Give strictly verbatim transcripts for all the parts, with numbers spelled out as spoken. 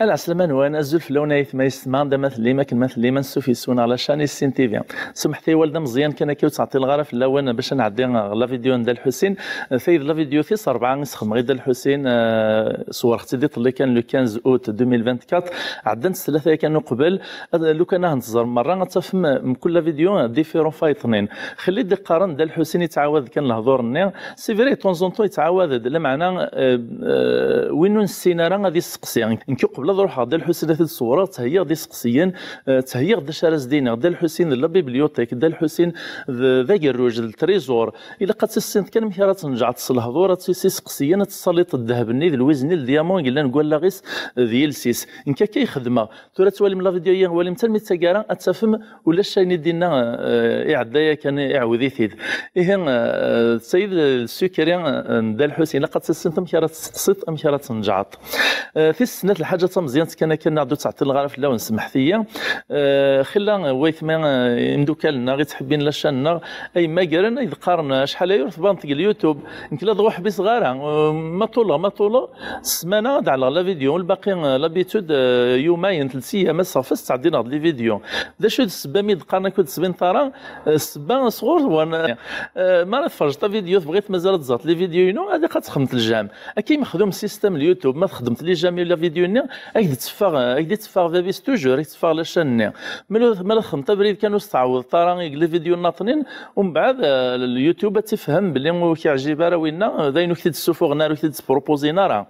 Ɛeslama-nwen, azul fell-awen ayetma yessetma, anda ma tellim, akken ma tellim, ansuf yes-wen ɣer la chaîne Issin T V. Sumḥet-iyi, wal d ameẓyan kan akka ur ttɛeṭṭileɣ ara fell-awen bac ad nɛeddi ɣer la vidéo n Dda Lḥusin. Tayi d la vidéo tis ṛebɛa i sxedmeɣ i Dda Lḥusin, eh, ṣewwreɣ-tt-id iḍelli kan, le quinze août deux mille vingt-quatre. Ɛeddant s tlata yakan uqbel. Ad, lukan ad ten-teẓrem merra, ad tafem, eh, mkul la vidéo, eh, différents fayeṭnin. Xelli d-iqqaren Dda Lḥusin yettɛawad kan lehdur-nni. C'est vrai, de temps en temps yettɛawad-d, lameɛna, eh, eh, win ur nessin ara ad yesteqsi. Nekk uqbel ad ruḥeɣ Dda Lḥusin ad t-id-ṣewwreɣ, ttheyyiɣ-d isteqsiyen, eh, ttheyyiɣ-d acu ara s-d-iniɣ. Dda Lḥusin d la bibliothèque, Dda Lḥusin d, d agerruj, d le trésor. Ilaq ad tissineḍ kan amek ara tnejɛeḍ s lehdur, ad tis-, isteqsiyen, ad tessaliḍ ddheb-nni d lwiz-nni d diamant i yellan deg wallaɣ-is d yiles-is. Nekk akka i xedmeɣ. Tura ad twalim la vidéo-yi, walim-tt armi d taggara, ad tafem ulac ayen i d-inna, eh, iɛedda yakan, iɛawed-it-id. Ihi, eh, d tayi d secret, eh, n Dda Lḥusin. Ilaq ad tissineḍ amek ara testeqsiḍ, amek ara tneǧɛeḍ. Eh, tis snat, lḥaǧa tameẓyant kan akka, nniɣ-d ur ttɛeṭṭileɣ ara fell-awen, semḥet-iyi. Eh, xilla, eh, waytma, eh, imdukal-nneɣ i ttḥebbin la chaîne-nneɣ, ay mmagren, ay d-qqaren, eh, acḥal aya ur tbaneḍ deg YouTube. Nekk la dɣa ur ḥbiseɣ ara, eh, ma ṭuleɣ, ma ṭuleɣ, ssmana ad ɛelleɣ la vidéo, lbaqi, eh, l'habitude, eh, yumayen, telt iyam, ass ɣef ass ttɛeddineɣ-d les vidéos. D acu i d ssebba mi d-qqaren akk ur d-tbineḍ ara? Eh, ssebba sɣur-wen. Eh, mi ara tferǧeḍ la vidéo, tebɣiḍ mazal ad tẓerreḍ les vidéos-inu, ad iqad texdmeḍ le j'aime. Akka i mexdum système le YouTube, ma txedmeḍ le j'aime i la vidéo-nni, ad k-d-teffeɣ, ad k-d-teffeɣ bab-is toujours, ad k-d-teffeɣ la chaîne-nni. Ma la, ma la txedmeḍ abrid kan ur s-tɛawdeḍ ara i les vidéos nnaṭnin, umbeɛd, eh, le YouTube ad tifhem belli ur k-iɛjib ara winna, d ayen ur k-t-id-ssufuɣen ara, ur k-t-id-sproposin ara.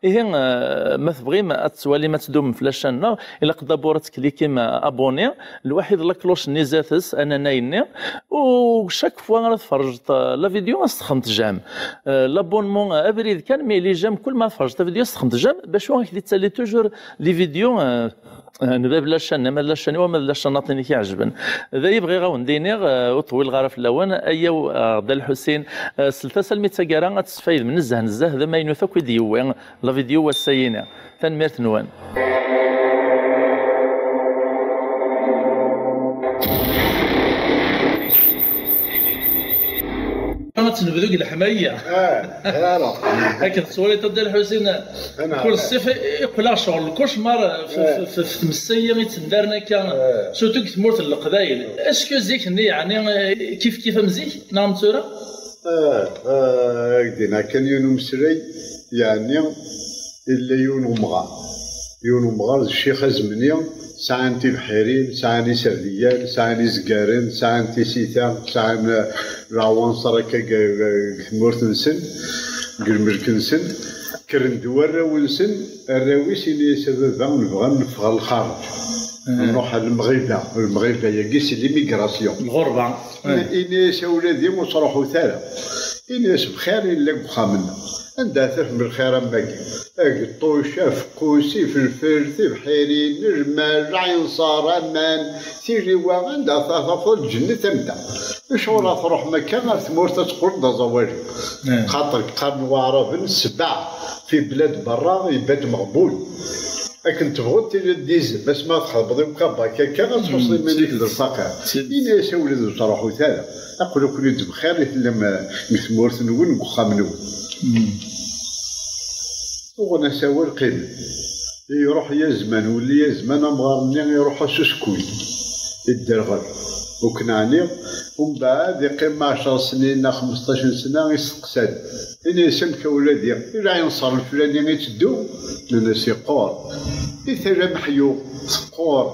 Ihi, eh, ma tebɣim ad tettwalim, ad tdumem f la chaîne-nneɣ, ilaq d'abord ad tklikim, eh, abonné, lwaḥid la cloche-nni zdat-s, ananay-nni, u chaque fois ara tferrjeḍ, eh, la vidéo, ad s-texdmeḍ j'aime. Eh, l'abonnement, eh, abrid kan, mais les j'aime, kul ma tferrjeḍ la vidéo, ad s-texdmeḍ j'aime, bacu ad k-d-ittali toujours les vidéos, eh, eh, n bab la chaîne, ama d la chaîne-iw, ama d la chaîne-nnaṭ i k-iɛejben. D ayen bɣiɣ ad wen-d-iniɣ, eh, ur ṭwileɣ ara fell-awen, ayaw, eh, Dda Lḥusin, eh, slet-as almi d taggara, ad tesfaydem nezzeh, nezzeh, d amaynut akk i d-yewwi la vidéo wass-ayini. Tanemmirt-nwen. Ad nebdu deg leḥmaya. Ah, alors. Akken tettwaliḍ a Dda Lḥusin, kul ṣṣif iqleɛ ccɣel, le cauchemar f, f, f, f tmessa-yi i ttendaren akka, surtout deg tmurt n Leqbayel. Est-ce que zik-nni, yeɛni, kif kif am zik, neɣ am tura? Ah, ah, ak-d-iniɣ kan yiwen umeslay, yeɛni, illa yiwen umɣar. Yiwen umɣar d ccix azemni, sɛan tibḥirin, sɛan iserdiyen, sɛan izgaren, sɛan tisita, sɛan, eh, lɛwanṣer akka deg, deg tmurt-nsen, deg lmelk-nsen. Kkren-d warraw-nsen, arraw-is ini-as: "A baba, nebɣa ad neffeɣ ɣer lxareǧ. Nruḥ ɣer lemɣiba." Lemɣiba-yagi, c'est l'immigration. Lɣerba. Ini-as: "A wladi, ur ttruḥut ara." Ini-as: "Bxir yella deg uxxam-nneɣ." Anda ara tafem lxir am wagi? Ageṭṭuc, afeqqus, ifelfel, tibḥirin, lmal, lɛinṣer, aman, tiliwa, anda ara tafeḍ lǧennet am da? Acuɣer ara truḥem akka ɣer tmurt ad teqqlem d aẓawali? Xaṭer qqaren waɛraben: "Sebɛa fi blad berra ibad meɣbun." Akken tebɣuḍ tiliḍ d izem, asma txedmeḍ i ukabak akka, ad tḥusseḍ iman-ik d lfaqir. Ini-as: "A wlad, ur ttruḥut ara. Aql-aken-id bxir i tellam, eh, deg tmurt-nwen, deg uxxam-nwen." Uɣen-as awal, qqimen. Iruḥ yazman, wulli yazman, amɣar-nni iruḥ-as uskuy, idderɣel, ur ken-ɛniɣ. Umbeɛd iqqim ɛecṛa snin neɣ xmesṭac n sna, isteqsa-d. Ini-as: "Amek a wladi, i lɛinṣer leflani itteddu?" Nnan-as: "Iqqur." "I tala meḥyu?" "Teqqur."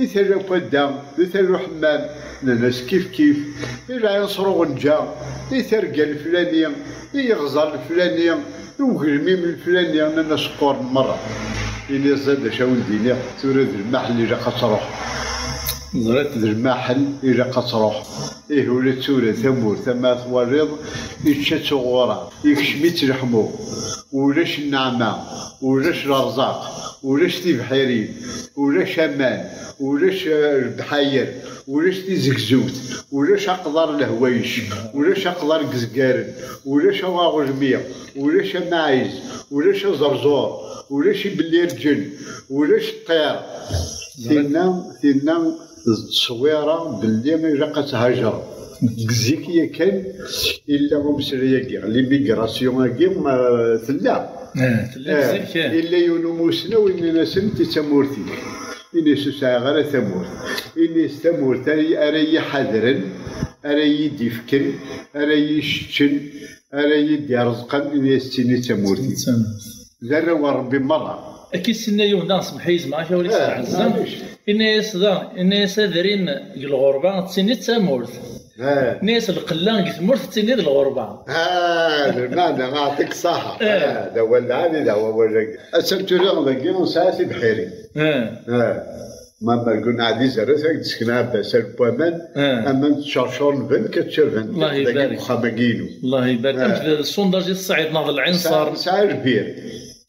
"I tala kadda, i tala uḥemmam?" Nnan-as: "Kif kif." "I lɛinṣer uɣenǧa, i terga leflani, i yeɣẓer leflani, i ugelmim leflani?" Nnan-as: "Qquren merra." Ini-as: "D acu a wen-d-iniɣ, tura d lmaḥel ilaq ad truḥ." Ẓriɣ d lmaḥel ilaq ad truḥ. Ih, ula d tura tamurt, ama twaliḍ, ičča-tt uɣura, ikcem-itt leḥmu. Ulac nneɛma, ulac lerẓaq, ulac tibḥirin, ulac aman, ulac, eh, lebḥayer, ulac tizegzewt, ulac aqḍar lehwayec, ulac aqḍar n yezgaren, ulac aɣelmi, ulac amaɛiz, ulac aẓerẓur, ulac ibellirǧen, ulac ṭṭir. Tinna, tinna d tteswira belli ilaq ad thajreḍ. Deg zik yakan, illa umeslay-agi, l'immigration-agi, ma tella. Eh, tella zik, eh. Yella yiwen umusnaw, inna-asen: "Ti d tamurt-ik." Ini-as: "Ur sɛiɣ ara tamurt." Ini-as: "Tamurt ara, ara yi-ḥadren, ara yi-d-ifken, ara yi-iceččen, ara yi-d-irezqen." Ini-as: "Tini d tamurt-ik." D arraw n Rebbi merra. Akka i s-yenna yiwen daɣen, semmeḥ-iyi, zemreɣ ad k-awriɣ s lɛezza. Maɛlic. Ini-as daɣen, ini-as: "Adrim deg lɣerba, d tini d tamurt." Ini-as: "Lqella deg tmurt, d tini d lɣerba." Ah, d lmeɛna, aɛṭik ṣṣaḥa. Ah, d awal lɛali, d awal-agi. Ass-a tura dagi nesɛa tibḥirin. Ah. Ma, ma qulna ɛad izerret, ad d-sken aɛebbas ar waman, aman tcercur nben, ka tcerben. Allah ibarek. Dagi deg uxxam-agi-inu. Allah ibarek. Amek d ṣṣundaj i tesɛiḍ neɣ d lɛinṣer? Nesɛa, nesɛa lbir.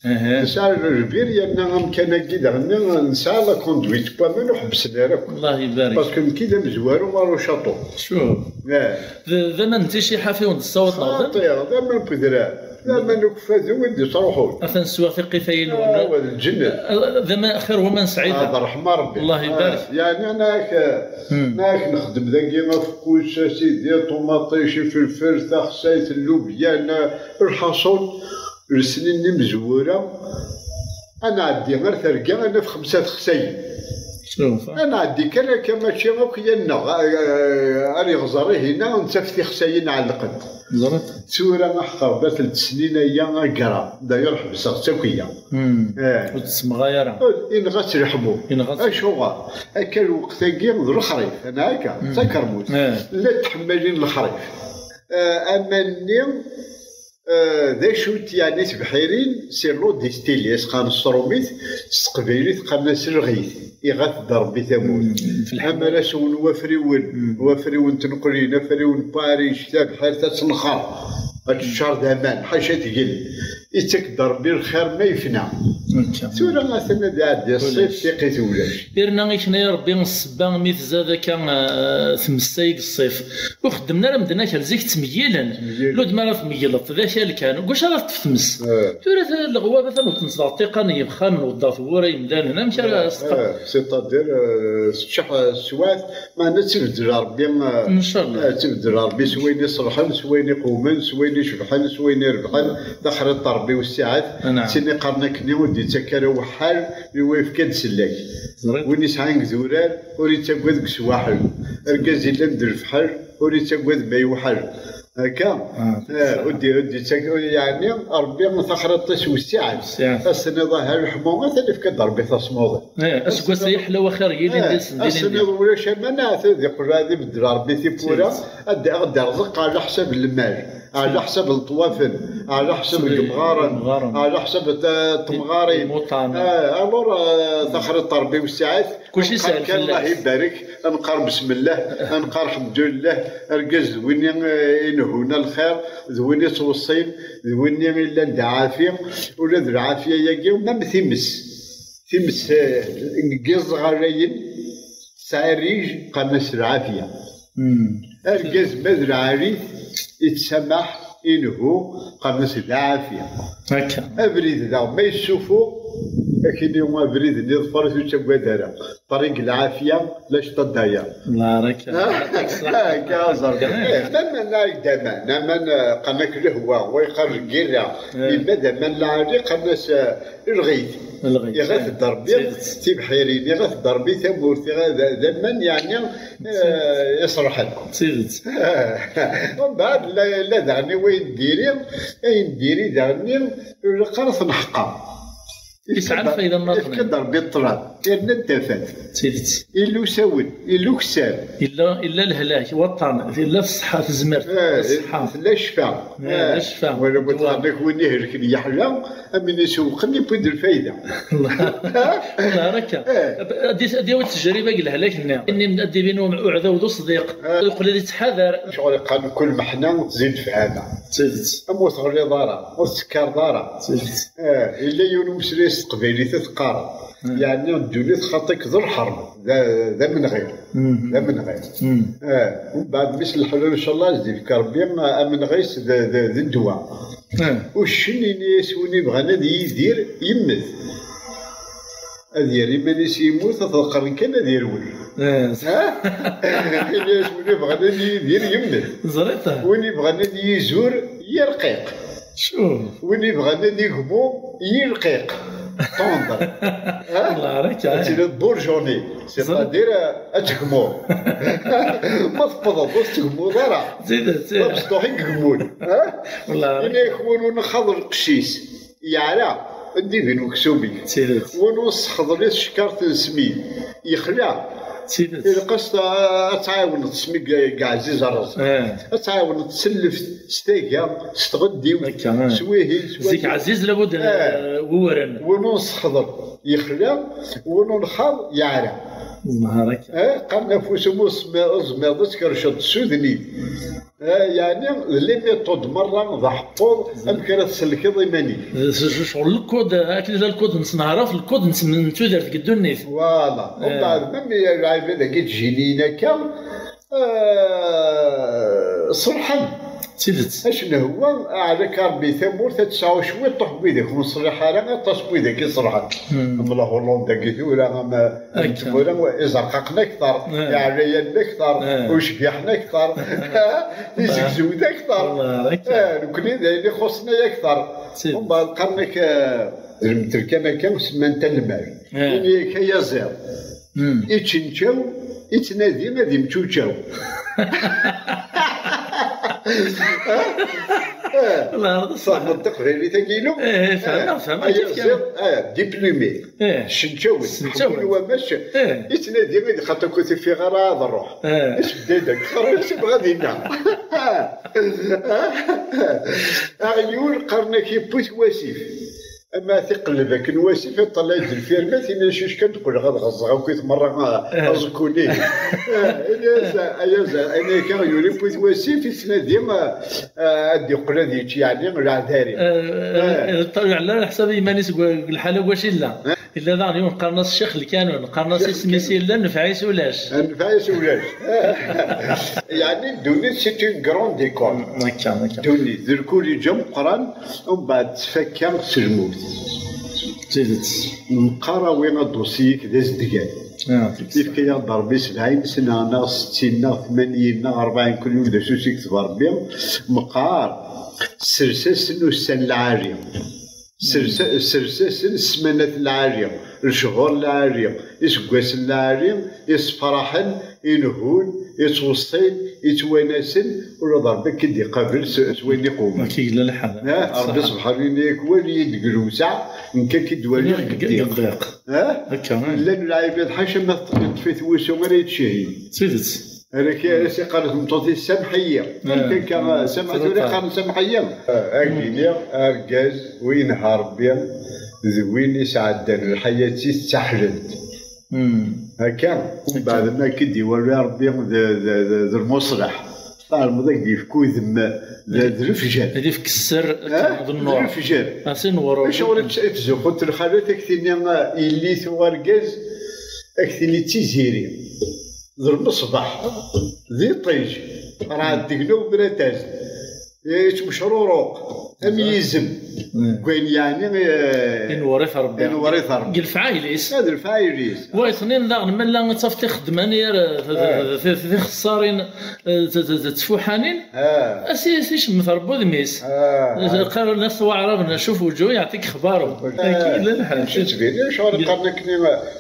Nesɛa lbir, yerna amkan-agi daɣen nesɛa la conduite n waman ur ḥebbsen ara akk. Allah ibarek. Parce que nekki d amezwaru ar ucaṭu. Cuf. D, d aman n ticiḥaf i wen-d-tessawaḍ neɣ d aman? Xaṭi, d aman n wedrar. D aman n ukeffadu i d-yettruḥun. Atan swiɣ tiqitayin-nwen. Ah, wa d lǧennet. D aman xir waman sɛida. Ah, d ṛṛeḥma Ṛebbi. Allah ibarek. Ah, yeɛni, neɣ, neɣ nexdem dagi afeqqus, a sidi, ṭumaṭic, ifelfel, taxsayt, llubyan, lḥaṣun, lesnin n imezwura, ad nɛeddi ar terga, ad naf xemsa texsayin. Ad nɛeddi kan akka, mačči akk yanneɣ, a, a, ar iɣẓer ihina, nettaf tixsayin ɛellqent. Ẓriɣ. Tura aḥeqq Rebbi, ad tent-snin aya agraḍ. D'ailleurs ḥebseɣ-tt akk iya. Eh. Ur tt-semɣay ara. Inɣa-tt leḥmu. Inɣa-tt. Acuɣer? Akka lweqt-agi d lexrif, neɣ akka? D takermut. Eh. Llant tḥemmalin lexrif. Eh, aman-nni, eh, d acu-t, yeɛni tibḥirin, c'est l'eau distillée, s qqaren s tṛumit, s teqbaylit qqaren-as lɣit, iɣat-d Ṛebbi tamurt. Ammer-as-wen wafriwen, wafriwen n tneqlin, afriwen n Paris, tabḥirt ad tenxer, ad teččar d aman, ḥaca tgel. Ittak-d Ṛebbi lxir ma yefna. Tura atan ad iɛeddi ṣṣif, tiqit ulac. Irna ikna Ṛebbi ssebba mi tzad akka, eh, tmessa i ṣṣif. Ur xeddmen ara medden akal zik, ttmeyyilen. Ttmeyyilen. Lud mi ara tmeyyleḍ, d akal kan. Deg wacu ara teṭṭef tmes? Eh. Tura ta-, leɣwab atan ur ten-tleɣ ṭṭiqan n yexxamen, weddeɣ tewwura yemdanen. Amek ara s-teṭṭef? Eh, c'est-à-dire, eh, teččeḥ, eh, teswiɛt, meɛna ad tt-ibeddel Ṛebbi, eh, ad tt-ibeddel Ṛebbi s wayen iṣelḥen, s wayen iqewmen, s wayen icebḥen, s wayen irebḥen, taxriḍt n Ṛebbi wessiɛet. Tin iqqaren akken ur d-ittak ara uḥal, i wa yefka-d sellak. Win yesɛan deg idurar, ur yettagad deg swaḥel. Argaz yellan d lefḥel, ur yettagad ma yewḥel. Akka? Eh, ur d-, ur d-yettagad, yeɛni, Ṛebbi taxriḍt-is wessiɛet. Wessiɛet. Ad s-tiniḍ aha leḥmu, atan yefka-d Ṛebbi tasmuḍi. Eh, aseggas-a yeḥla waxir yilin d isendilen. Ad s-tiniḍ ulac aman, ahat ad iqqel ad ibeddel Ṛebbi tiwwura, ad d-, ad d-irẓeq ɛla ḥsab n lmal, ɛla ḥsab n leṭwafen, ɛla ḥsab n yemɣaren, ɛla ḥsab n t-, temɣarin. Eh, alors, eh, taxriḍt n Ṛebbi wessiɛet. Kulci yesɛa lfella. Allah ibarek, ad nqar besmellah, ad nqar ḥemdullah, argaz d win i, eh, inehhun a lxir, d win ittweṣṣin, d win i illan d aɛafi, ula d lɛafiya-agi, même times, times, eh, n yiẓɣalayen, tesɛa rrij, qqaren-as lɛafiya. Argaz ma d lɛali, ittsamaḥ, inehhu, qqaren-as d aɛafi. Akka. Abrid daɣ ma yessufuɣ, akini abrid-nni yeḍfer, ur yettagad ara. Ṭṭriq lɛafiya, la ctadaya. Baraka. Akka, aẓer. Eh, d aman, ay d aman, aman, eh, qqaren-ak lehwa, wa yeqqar lgirra. Eh. Yemma d aman lɛali, qqaren-as, eh, Lɣit. Lɣit, iɣat-d Ṛebbi tibḥirin, iɣat-d Ṛebbi tamurt, iɣat d, d aman, yeɛni, eh, iṣelḥen. D tidet. Mbeɛd, la, la daɣen i wayen diri, ayen diri daɣen-nni, ur ilaq ara ad t-neḥqer. Yesɛa lfayda nniḍen. Yefka-d Ṛebbi ṭṭlam, yerna-d tafat. D tidet. Illa usawen, illa ukessar. Illa, illa lehlak, waṭṭan, illa ṣṣeḥḥa, tezmert, eh, ṣṣeḥḥa. Tella ccfa. Eh, d ccfa. Wala ma tɣennak win ihelken yeḥla, am win isewqen yewwi-d lfayda. Ẓer akka. Eh. Ad d-, ad d-yawi ttejriba deg lehlak-nni. Ad d-ibin uɛdaw d uṣdiq. Eh. Yeqqel ad yettḥadar. Acuɣer iqqar kul meḥna tzid lefhama? D tidet. Am ur teɣliḍ ara, ur tettekkareḍ ara. D tidet. Eh, yella yiwen umeslay s teqbaylit i teqqar. Eh. Yeɛni ddunit xaṭi-k d lḥerb, d, d amenɣi. D amenɣi. Eh, mbeɛd mi s leḥlal, ncallah, ad s-d-ifk Ṛebbi amenɣi-s d, d, d ddwa. Eh. Uccen, ini-as win ibɣan ad yidir, yemmet. Ad yerr iman-is yemmut, ad t-ḍeqqren kan ad yerwel. Eh. Ha? Ini-as win ibɣan ad yidir, yemmet. Ẓriɣ-t. Win ibɣan ad yizur, yerqiq. Cuf. Win yebɣan ad yegmu, yilqiq. Tendre. Hein? Ad tiliḍ bourgeonné. C'est-à-dire, euh, ad tegmuḍ. Ma tewwḍeḍ ur tegmuḍ ara. D tidet. D abesṭuḥ i igemmun. Hein? Ini-ak win ur nexxaḍ lqecc-is, yeɛra, ad d-ibin uksum-ik. D tidet. Win ur nessexḍel i tcekkart n smid, yexla. D tidet. Ilaq-as ta-, ad tɛiwneḍ s mi yeɛziz rrezq. Ad tɛiwneḍ s lleft, s tagga, s tɣeddiwt, s wihin, s wahin. Zik ɛziz labud n, eh, wuren. Win ur nessexḍel yexla, win ur nxaḍ yeɛra. Ẓmehr akka. Eh, qqaren afus umi ur tezmireḍ ad tkerrceḍ s udni. Eh, yeɛni d les méthodes merra d aḥeṭṭuḍ amek ara tsellkeḍ iman-ik. Ccɣel lkod, akken d lkod n tnehraft, lkod n tm-, n tudert deg ddunit. Voilà. Umbeɛd, même lɛibad-agi d-jinin akka, eh, ṣerḥen. D tidet. Acu nhewwa, aɛlak Ṛebbi tamurt ad tesɛu cwiṭuḥ n widak ur neṣliḥ ara, aṭas n widak i ṣerḥen. Am la Hollande-agi tura, am Tmura, izerqaqen akteṛ, iɛlayanen akteṛ, ucbiḥen akteṛ, tizegzewt akteṛ. Nekkni d ayen ixuṣṣen ay akteṛ. Umbeɛd qqaren-ak, eh, d lemtel kan akka, semman-t lmal. Ini-ak ay aziḍ. Iččenčaw, ittnadi ad imčučaw. Tfehmeḍ taqbaylit-agi-inu? Ih, fehmeɣ, fehmeɣ. Ay aziḍ, eh, diplômé. Ih. Ssenčawen. Ssenčawen. Ḥewwin wamac, ih, ittnadi ad xaṭer ur t-ifiɣ ara ad ruḥ. Ih. Isbedda-d akteṛ, isibɣa dinna. Aɣyul qqaren-ak yewwi-t wasif. Ama tiqelleb akken wasif, iṭṭalay-d lfirma, tin-a cic kan d-qqleɣ ad ɣeẓẓeɣ akk-it merra, ah, aẓekkun-ihin. Ah, ini-as, ay aziḍ, ini-ak aɣyul yewwi-t wasif, ittnadi, ah, ah, ad d-iqqel ad yečč, yeɛni, leɛdari. Eh, eh, eh, ṭṭal yeɛla leḥsab i yiman-is deg, deg lḥala n wacu yella. Yella daɣen yiwen qqaren-as Ccix Lkanun, qqaren-as isem-is yella, nnfeɛ-is ulac. Nnfeɛ-is ulac. Yeɛni ddunit, c'est une grande école. Akka, akka. Ddunit, d lkuliǧ ameqqran, umbeɛd tfakka s lmut. D tidet. Meqqar awi aḍusi-ik d azedgan. Ah, d tidet. Yefka-yaɣ-d Ṛebbi sebɛin sna, neɣ settin, neɣ tmanyin, neɣ ṛebɛin, kul yum d acu s-ikteb Ṛebbi. Meqqar, sers-asen ussan lɛali. Sers-, sers-asen ssmanat lɛali, lechur lɛali, iseggasen lɛali, issefraḥen, inehhun, ittweṣṣin, ittwanasen, ula d Ṛebbi ad k-id-iqabel s, s wayen iqewmen. Akka yella lḥal. Ah, Ṛebbi ṣebḥan ini-ak, wali-yi-d deg lewseɛ, nekk ad k-id-waliɣ deg deg ddiq. Ddiq. Ah? Akka, ah. Llan lɛibad ḥaca ma teṭṭef-it wusu ara yettcehhin. D tidet. Ara k-, ara s-iqqar i tmeṭṭut-is, "Samḥ-iyi." Ah. Akka, ah, samḥ, tura qqaren, "Samḥ-iyi." Ah, ad d-iniɣ, argaz, win inha Ṛebbi, d win isɛeddan lḥayat-is d taḥlalt. Hmm. Akka, umbeɛd ma k-id-iwali Ṛebbi d, d, d, d lmuṣleḥ, tɛelmeḍ ad k-d-yefk udem d, d lefjer. Ad yefk sser, ah, d nnur. D lefjer. Ah, si nnur. Acuɣer i tt-, i ttzuxxunt lxalat, ad k-tini, ah, yelli tuɣ argaz, ad k-tini d tiziri. D lmeṣbaḥ, d iṭij, rɛed deg-neɣ umrataz, yettmecruruq am yizem. Mm. Deg wayen yeɛni, eh, inewwer-it Ṛebbi. Inewwer-it Ṛebbi. Deg lefɛayel-is. Ah, d lefɛayel-is. Wa yeṭnin daɣen, ma llan ad tafeḍ tixeddman, eh, t-, t-, t-, tixessarin, eh, t-, t-, t-, tfuḥanin. Ah. As-, as-icemmet Ṛebbi udem-is. Ah. Qqaren-as waɛraben, "Cuf wuǧuh yeɛṭik xbaru." Akka i yella lḥal. Acu ttbin, acuɣer qqaren akken i,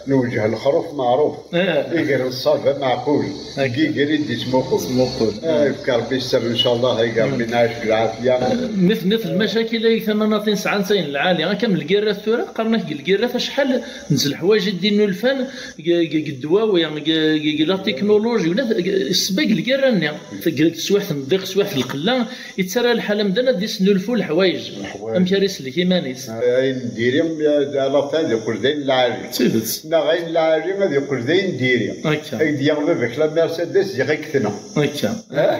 newǧeh lexruf meɛruf. Eh. Iger n ṣṣaba meɛqul. Akka. Deg iger i d-ittmuqul. Ittmuqul. Eh, yefka Ṛebbi sser, ncallah, iger Ṛebbi nɛac deg lɛafya. Eh, nit, nit lmacakil ay tamanaṭin sɛan s ayen lɛali. Akka am lgirrat tura, qqaren-ak deg lgirrat acḥal n leḥwayeǧ i d-innulfan, deg, deg, deg ddwawi, deg, deg, deg la technologie, ula d, deg, ssebba deg lgirra-nni. Deg teswiɛt n ddiq, teswiɛt n lqella, yettarra lḥal amdan ad d-isnulfu leḥwayeǧ. Leḥwayeǧ. Amek ara isellek iman-is. Ayen n diri, ala ta ad yeqqel d ayen lɛali. D tidet. Neɣ ayen lɛali ad yeqqel d ayen n diri. Akka. Ad k-d-yaɣ baba-k la Mercedes, ziɣ ad k-tneɣ. Akka. Eh?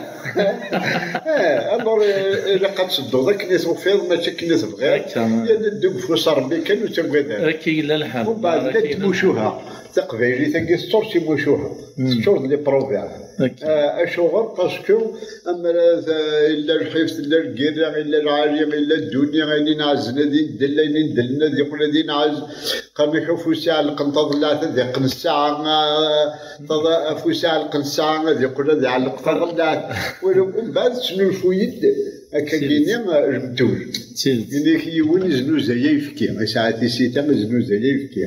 Eh, alors, eh, ilaq ad tedduḍ akken i tufiḍ, mačči akken i tebɣiḍ. Akka. Yerna ddu deg ufus n Ṛebbi kan, ur ttagad ara. Akka i yella lḥal. Umbeɛd, akka i yella lḥal. Taqbaylit-agi teččur d timucuha. Mm. Teččur d les proverbes. Akka. Ah, acuɣer? Parce que ammer ad, ah, illa lḥif, tella lgirra, illa lɛali, illa ddunni, ayen inɛezzen ad indel, ayen indlen ad yeqqel ad inɛez. Qqaren-ak afus iɛellqen taḍellaɛt ad iqqen ssaɛa, ah, taḍ-, afus iɛellqen ssaɛa ad yeqqel ad iɛelleq taḍellaɛt. Wala, umbeɛd tesnulfuy-d Akka-gini, eh, lmtul. Ini-k yiwen iznuzay ayefki, isɛa tisita iznuzay ayefki.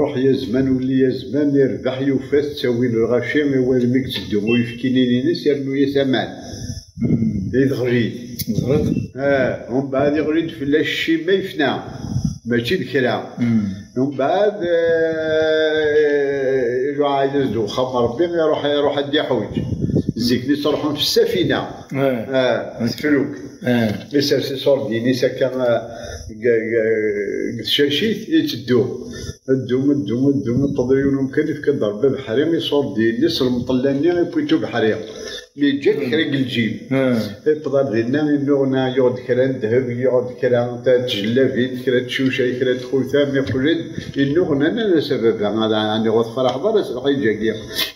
Ruḥ ya zman, wli ya zman, irbeḥ yufa-t, ttawin lɣaci i walmi yetteddu uyefki-nni-ines, yernu-yas aman. Di teɣlit. Ah, umbeɛd iɣli-d fell-as ccima yefna, mačči d kra. Umbeɛd, eh, iruḥ-as-d uxxam n Ṛebbi, iruḥ, iruḥ ad d-iḥuǧ. Zik-nni ttruḥun f ssafina. Ah, tefruk. Isers iṣurdiyen-is akka, ah, deg, deg, deg tcacit, itteddu. Ddu, ddu, ddu, ṭṭeḍ yiwen umkan, ifka-d Ṛebbi abeḥri, iṣurdiyen-is, s lemṭella-nni, iwwi-d ubeḥri. Mi yeǧǧa-d kra deg lǧib. Iwweḍ ar dinna, innuɣna, yuɣ-d kra n ddheb, yuɣ-d kra n tjellabin, kra n tcucay, kra n txutam, iqqel-d, innuɣna, nnan-as a baba, ɛni ur tefraḥeḍ ara s lḥiǧ-agi?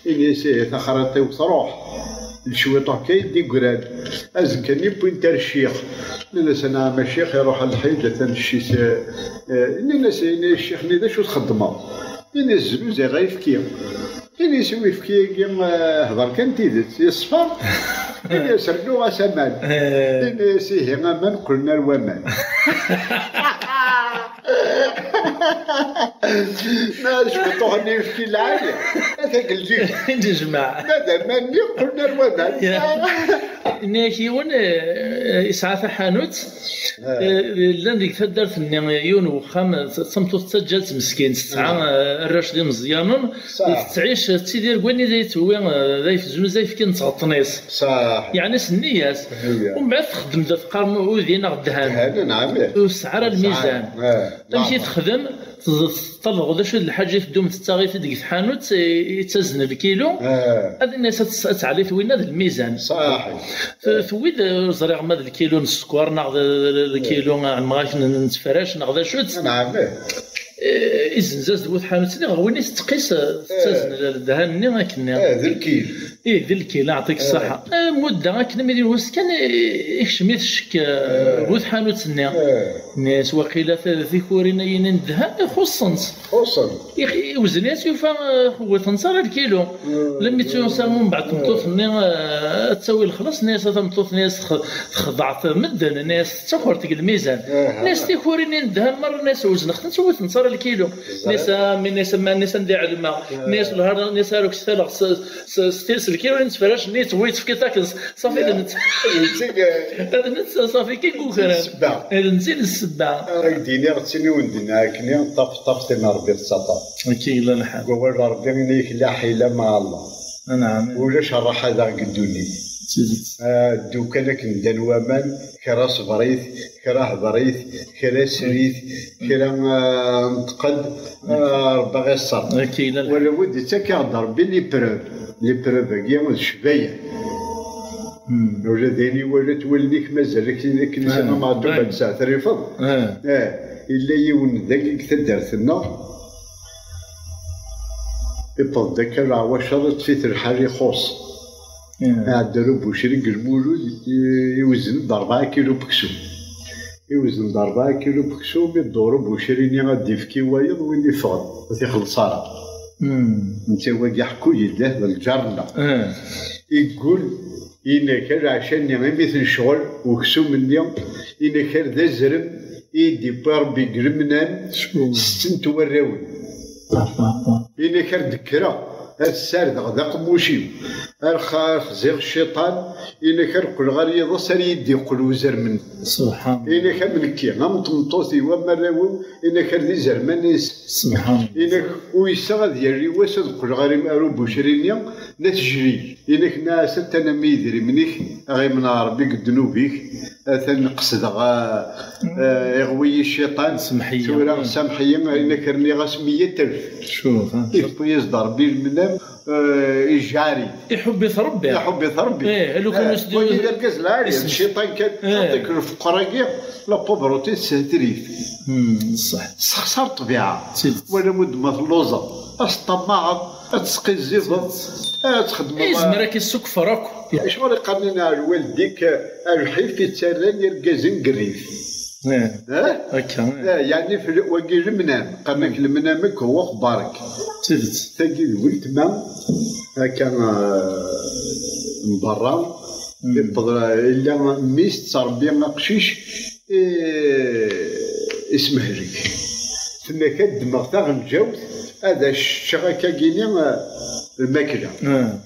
Ini-as, ihi, taxriṭ-iw truḥ. Cwiṭ akka i d-yeggran. Azekka-nni wwin-t ar ccix. Nnan-as, anɛam a ccix, iruḥ lḥiǧ, atan cci-s, eh, eh, nnan-as, ini ccix-nni, d acu txeddmeḍ? Ini-as, znuzayeɣ ayefki. Ini-as, i uyefki-agi, eh, hder kan tidet, yeṣfa. Ini-as, rnu-as aman. Ini-as, ihi, aman qqlen ar waman. Ma d cwiṭuḥ-nni yefki lɛali, ata deg lǧib. Nejmeɛ. Ma d aman-nni qqlen ar waman. Nniɣ-ak yiwen, eh, yesɛa taḥanut, eh, llan deg taddart-nni yiwen n wexxam, d tameṭṭut d taǧǧalt meskint, tesɛa, eh, arrac d imeẓyanen, tettɛic, tettidir deg wayen i d ay tewwi, eh, d ay teznuza ayefki n tɣeṭṭen-is. Yeɛni s nniya-s. Umbeɛd texdem da teqqar udi neɣ ddhan. Ur tesɛa ara lmizan. Amek i texdem? Teṭṭalbeɣ d acu d lḥaǧa i teddum tettaɣ-it-id deg tḥanut, i, i ttazen lkilu. Ad ini-as ad tes-, ad teɛli twinna d lmizan. T-, tewwi-d, ur ẓriɣ ma d lkilu n sskeṛ neɣ d, d, d lkilu, ɛemmeɣ-ak, n, n tefrac neɣ d acu-tt. Eh, izenz-as-d bu tḥanut-nni, ɣer win i tettqis, eh, tettazen l-, ddhan-nni akken-nni. Eh, d lkil. Ih, d lkil, aɛṭik ṣṣaḥa. Eh, mudda akken mi d yiwet kan, eh, ikcem-it ccek, eh, bu tḥanut-nni. Nni-as, waqila t-, tikurin-ayi n ddhan ixuṣṣen-tt. Xuṣṣen. Ix-, iwzen-as, yufa, eh, wwten-tt ara lkilu. Lemmi tt-yusa mbeɛd tmeṭṭut-nni, eh, ad tawi lexlaṣ, nni-as a tameṭṭut, nni-as tex-, texdeɛ medden, nni-as tettaker deg lmizan. Nni-as tikurin-nni n ddhan merra, nni-as wezneɣ-tent, ur wwten-tt ara lkilu. Nni-as a mmi, nni-as a mma, nni-as anda i ɛelmeɣ. Nni-as lhar, nni-as ar uktaleɣ s, s, s, s lkilu n tefrac-nni, tewwi tefkiḍ akken s-, ṣafi d netta. D netta, eh, d netta, ṣafi kan ukran. D netta i d ssebba. Ara k-d-iniɣ, d tin i wen-d-nniɣ akken, ṭaf, ṭaf, tin Ṛebbi tettaṭṭaf. Akka yella lḥal. Deg wawal n Ṛebbi, ini-ak la ḥila ma Allah. Anɛam. Ulac rraḥa daɣ deg ddunit. D tidet. Ah, ddu kan akken ddan waman, kra ṣebr-it, kra hder-it, kra sser-it, kra, ah, nṭeq-d, ah, Ṛebbi ɣ-iṣṣer. Akka yella lḥal. Wala wid yettakeɣ-d Ṛebbi les preuves. Les preuves-agi d ccbayan. Ula d ayen iwala-t wallen-ik mazal akken, akken, ah, ma Meɛtub ad tesɛetrifeḍ. Eh, illa yiwen dagi deg taddart-nneɣ, iwweḍ-d akka leɛwacer, iṭṭef-it lḥal ixuṣ. Iɛedda ar ubucri deg Lmulud, i-, iwzen-d rebɛa kilu n weksum. Iwzen-d rebɛa kilu n weksum, iḍur ubucri-nni ad d-ifk i wayeḍ, win iffɣen, ur t-ixelleṣ ara. Netta wagi ḥku yellah d lǧar-nneɣ. Iggul, inak lɛaca-nni imi t-necɣel weksum-nni, inak d azrem i d-iwwi Ṛebbi deg lemnam, setten n warraw-iw. Inak ar d-kkreɣ, ad ssardeɣ d aqemmuc-iw, ar xa-, xziɣ cciṭan, inak ar qqleɣ ar yiḍes ar yi-d-iqqel uzrem-nni. Subḥan. Inak am nekki, am tmeṭṭut-iw, am warraw-iw, inak ar d izerman-is. Subḥan. Inak uyseɣ ad yerri wass ad qqleɣ ar im-, ar ubucri-nni, n at Jlil. Inak nna-as atan am idrimen-ik, a ɣ-imneɛ Ṛebbi deg ddnub-ik, atan qesdeɣ, ah, ah, iɣwi-yi cciṭan, tura samḥ-iyi, inak rniɣ-as meyya alef. Cuf, ah. Iwwi-yas-d Ṛebbi lemnam, ah, ijɛer-it. Iḥubb-it Ṛebbi. Iḥubb-it Ṛebbi. Eh, a lukan, eh, wagi d argaz lɛali, d cciṭan kan, xaṭi lfeqra-agi, la pauvreté teshetrif. Ṣṣeḥ. Tessexṣar ṭṭbiɛa. Wala mudd ma telluẓeḍ, ad teṭṭamaɛeḍ, ad tesqizzibeḍ, ad txedmeḍ. Izmer ad k-issukfer akk. Acuɣer i qqaren lwaldin-ik, a lḥif i ttarran irgazen deg rrif? Eh? Akka, eh. Eh, yeɛni wagi lemnam, qqaren-ak lemnam-ik huwa axebbar-ik. D tidet. Tagi d weltma, akka, eh, n berra, Yewweḍ, illa mmi-s tettṛebbi aqcic, eh, ismehlek. Tenna-k ad ddmeɣ taɣenǧawt, ad as-ččeɣ akkagini, eh, lmakla.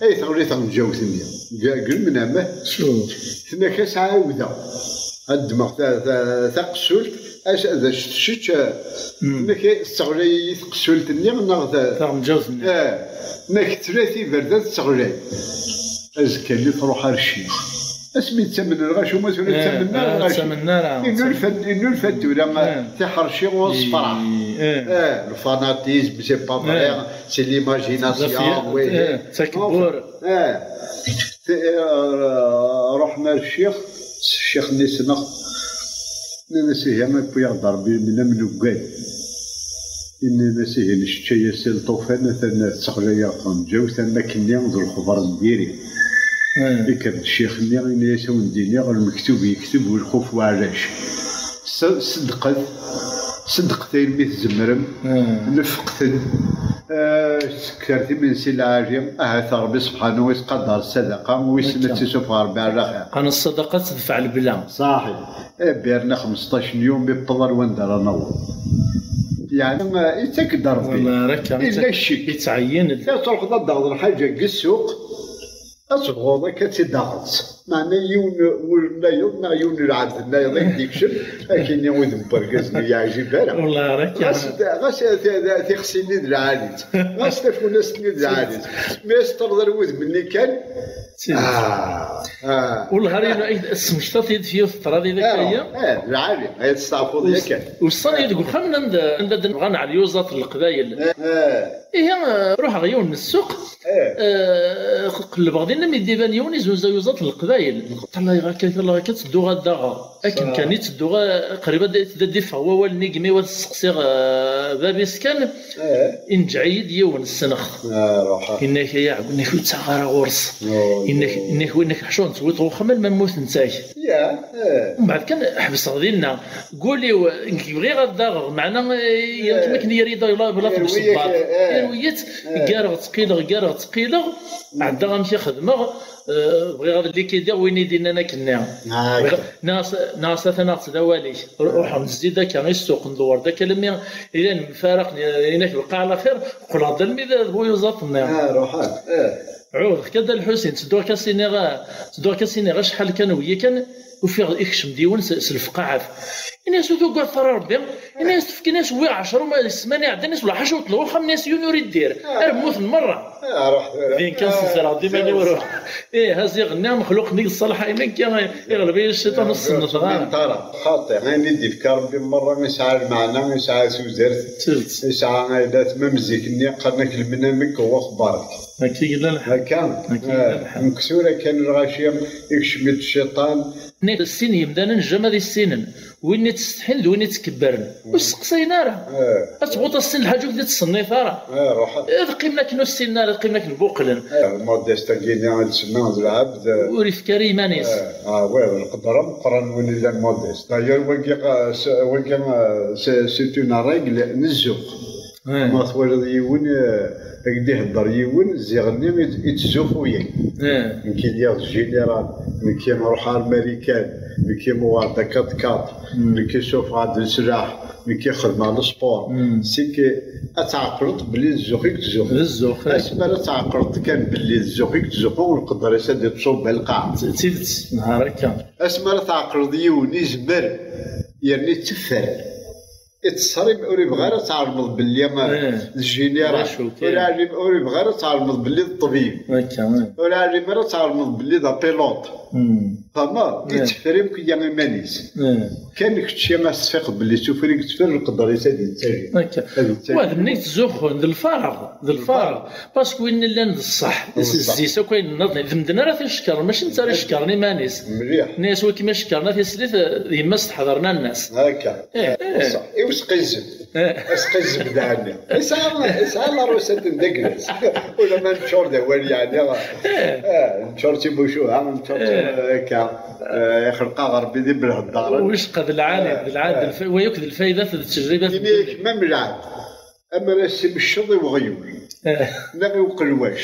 Ay teɣli tɣenǧawt-nni. Deg, deg lemnameh. Tenna-k ad s-ɛawdeɣ. Ad ddmeɣ ta-, ta-, taqessult, ad, ad as-tečč, eh, tenna-k tettɣlay-iyi tqessult-nni neɣ ta-, taɣenǧawt-nni. Eh, tenna-k tlata iberdan tettɣlay. Azekka-nni truḥ ar ccix. Asmi ttamen lɣaci, uma tura ttamen ara lɣaci. Ttamen ara. Innulfa, innulfa tura, eh, tiḥerci ɣur ṣfraḥ. Eh, le fanatisme, c'est pas vrai, c'est l'imagination, oui. Enfin, eh, ti-, eh, ruḥen ar ccix, ccix-nni ssneɣ. Nnan-as: "Ihi, akk yaɣ-d Ṛebbi, lemnam nuggad." Innan-as: "Ihi, nečča-yas i lṭufan, atan tettɣlay-aɣ tɣenǧawt, am akken-nni d lexber n diri." Yekker-d ccix-nni, inna-yas: "A wen-d-iniɣ, lmektub yekteb, welxuf uɛlac. S-, ṣeddqet, ṣeddqet ayen mi tzemrem, nefqet-d, eh, sekret imensi lɛali, ahat Ṛebbi subḥanahu wa taɛala yettqadar ṣṣadaqa, wissen ad tt-isuffeɣ Ṛebbi ar laxir." Qqaren ṣṣadaqa tedfeɛ lebla. Ṣaḥi. Eh, birna xmesṭac n yum, iwweḍ ar wanda ara naweḍ. Yeɛni, eh, ittak-d Ṛebbi. Wala ara akka, illa ccek. Yettɛeyyen-d. Ad truḥeḍ ad d-taɣeḍ lḥaǧa deg ssuq, ad tebɣuḍ akka ad tt-id-taɣeḍ. Meɛna yiwen ur nnayeḍ, neɣ yiwen n lɛebd nnayeḍ ad k-d-ikcem, ad k-yini udem n wergaz-nni ur yeɛjib ara. Wala ara akka. Ɣas, ɣas t-, t-, tixsi-nni d lɛali-tt, ɣas tafunast-nni d lɛali-tt. Mi as-terreḍ ar wudem-nni kan, Ah, ah. Wellah ar yinu, ay, tesmektaḍ-t-id f yiwet ṭṭrad i d akka. Eh, lɛali, ay testeɛfuḍ yakan. Usan-iyi deg uxxam anda, anda d-nɣan ɛli yuẓaṭ n Leqbayel. Eh. Ihi, eh, ruḥeɣ yiwen n ssuq, eh, qellbeɣ dinna mi d-iban yiwen izunza yuẓaṭ n Leqbayel. Ṭṭalayeɣ akka, ṭṭalayeɣ akka, ttedduɣ ad d-aɣeɣ. Akken kan i ttedduɣ, eh, qrib ad, ad d-iffeɣ wawal-nni deg mi wa tesseqsiɣ, eh, bab-is kan. Eh. Inǧeɛ-iyi-d yiwen, ssneɣ-t. Ah, ruḥ. Inna-k, ay aɛeggun, inna-k, ur ttaɣ ara ɣur-s. Oh, inna-k, oh. Inna-k, inna-k, ḥcu, ad tewwiḍ ɣer uxxam alma mmuten-t-ak. Ya, eh. Mbeɛd kan ḥebseɣ dinna. Gul-iw, nekk bɣiɣ ad d-aɣeɣ, meɛna, eh, eh, akken yerra-yi-d bla, bla eh, tmesebbaḍt. Eh. Irwi-yi-tt, eh, ggareɣ ttqileɣ, ggareɣ ttqileɣ, ɛeddaɣ amek i xedmeɣ, eh, bɣiɣ ad likidiɣ win i d-innan akken-nni. Ah, bɣiɣ, nniɣ-as, nniɣ-as atan-aɣ-tt d awal-ik. Ruḥ, nezzi-d akka i ssuq, ndewwer-d akka, almi i llan mfaraqen, inak beqqa ɛla xir, qqleɣ-d almi d, d bu yuẓaṭ-nni. Ah, ruḥ, eh. Ɛudeɣ-k a Dda Lḥusin, ttedduɣ-k a s-iniɣ, ttedduɣ-k a s-iniɣ acḥal kan weyyi kan, ufiɣ ikcem-d yiwen s, s lefqaɛat. Ini-as ur tugadeḍ ara Rebbi, ini-as tefkin-as wwiɣ ɛecra uma d ssmana iɛeddan, ini-as wala ḥaca wwḍen ɣer uxxam, ini-as yiwen ur iddir, ah, ar mmuten merra. Ah, ruḥ, eh. Din kan, ah, sensreɣ-d iman-iw, ruḥ. Eh, ha ziɣ nniɣ mexluq-nni yeṣṣalḥayen akka, iɣleb-iyi cciṭan, ur s-sennfeɣ ara. Xaṭi, ayen i d-ifka Rebbi merra yesɛa lmeɛna, yesɛa tudert, yesɛa ayla-t, ma mzik-nni qqaren-ak lemnam-ik wa xbar-ik. Akka i yella lḥal. Akka? Akka i yella lḥal. Nekk tura kan lɣaci, ikcem-d cciṭan. Nekk sin yemdanen jama ad issinen. Win i ttsetḥin d win i ttkebbren. Ur sseqsayen ara. Eh. Ad tebɣuḍ ad ssinen lḥaǧa ur k-d-ttṣennit ara. Eh, ruḥ. Ad qqimen akken ur ssinen ara, ad qqimen akken buqlen. Eh, lmodest-agi-nni i d-semma d lɛebd, eh. Ur ifki ara iman-is. Eh, ah, ouais, lqedra meqqren win illan modest. D'ailleurs, wagi, eh, s-, wagi, eh, s-, c'est une règle n zzux. Eh. Ma twalaḍ yiwen, eh, ak-d-ihedder yiwen, ziɣ-nni i t-, i ttzuxxuyen. Eh. Nekki lliɣ d général, nekki nruḥ ar Marikan, nekki muɣeɣ-d akat-kat, mm, nekki suffɣeɣ-d leslaḥ, nekki xedmeɣ lesport. Mm. C'est que ad tɛeqleḍ belli d zzux i yettzuxxu. D zzux, eh. Asmi ara tɛeqleḍ kan belli d zzux i yettzuxxu, lqedr-is ad d-iṣubb ar lqaɛa. D tidet, nehar akka. Asmi ara tɛeqleḍ yiwen izmer, yerna itteffer. Ittṣer, ur ibɣi ara ad tɛelmeḍ belli, eh, d général. Ur ɛlim, ur ibɣi ara ad tɛelmeḍ belli d ṭṭbib. Akka, eh. Ur ɛlim ara ad tɛelmeḍ belli d apiloṭ. Hmm. Fehmeḍ? Eh. Itteffer akk iman-is. Eh. Kan kečči ad s-tfiqeḍ belli s ufri yetteffer, lqedr-is ad yettali. Akka. Ad yettali. Wa d nnig ttzuxxun, d lfareɣ, d lfareɣ. Parce que win llan d ṣṣeḥ, d ṣṣeḥ. Zzi-s akk ayen nniḍen, d medden ara t-icekkren, mačči netta ara icekkren iman-is. Mliḥ. Nni-as, "Wa kem-icekkren a tislit, d yemma-s teḥḍer nanna-s." Akka. Eh, eh. Ṣṣeḥ. I usqizzeb. Eh. Asqizzeb d ɛenni. Isɛa, isɛa la recette n daglas. Ula ma neččur d awal, yeɛni. Eh. Eh, neččur d timucuha, neččur d, eh, akka. Eh, ixleq-aɣ Rebbi d ibelheddaren. Wicqa d lɛali, eh, d lɛali, eh, d lfa-, wa yakk d lfayda d ttejribat. Ini-ak, ma mlɛad. Amer as-imecceḍ i weɣyul, neɣ i uqelwac,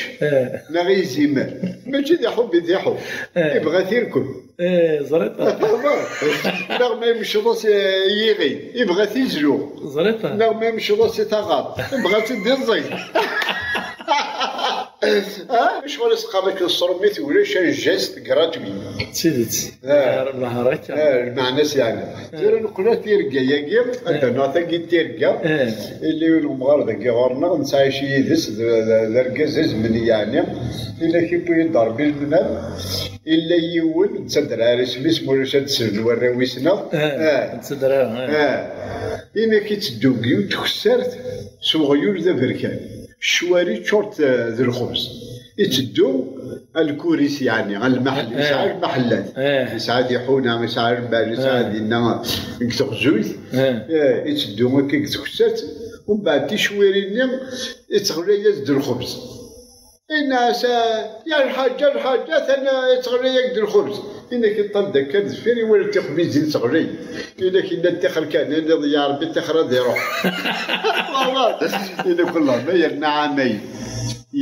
neɣ i izimer. Mačči d aḥub i t-iḥub. Ibɣa-t irkeb. Ẓriɣ. Neɣ ma imecceḍ-as i yiɣi, ibɣa-t izlu. Ẓriɣ. Neɣ ma imecceḍ-as i taɣaṭ, ibɣa-tt-id iẓẓeg. Acuɣer i s-qqaren akken s tṛumit ulac un geste gratuit? D tidet. Lmeɛna-s yeɛni. Tura neqqel ar tirga-agi, ad d-naɣ tagi n tirga. Illa yiwen umɣar dagi ɣur-neɣ, nettɛic yid-s, d, d, d argaz azemni yeɛni. Illa k-iwwi-d Ṛebbi lmnam, illa yiwen, nettadder ar isem-is, ma ulac ad d-slen warraw-is neɣ. Nettadder ar. Inak itteddu deg yiwet tkessart s uɣyul d aberkan. Ccwari ččuṛt, eh, d lxebz. Itteddu alkur-is, yeɛni, a lmaḥel, yesɛa lmaḥellat. Yesɛa di Ḥuna, yesɛa lmal, yesɛa dinna deg teɣzuyt. Eh, itteddu akka deg tkessart, umbeɛd ticwirin-nni ittɣlay-as-d lxebz. Inna-as, eh, ya lḥaǧa, lḥaǧa, atan, eh, ittɣlay-ak-d lxebz. Inak iṭṭal-d akka deffir, iwala tixbizin teɣli. Inak inna ttixer kan, inna ya Ṛebbi ttixer ad iruḥ. Inak Allahumma yerna ɛamay.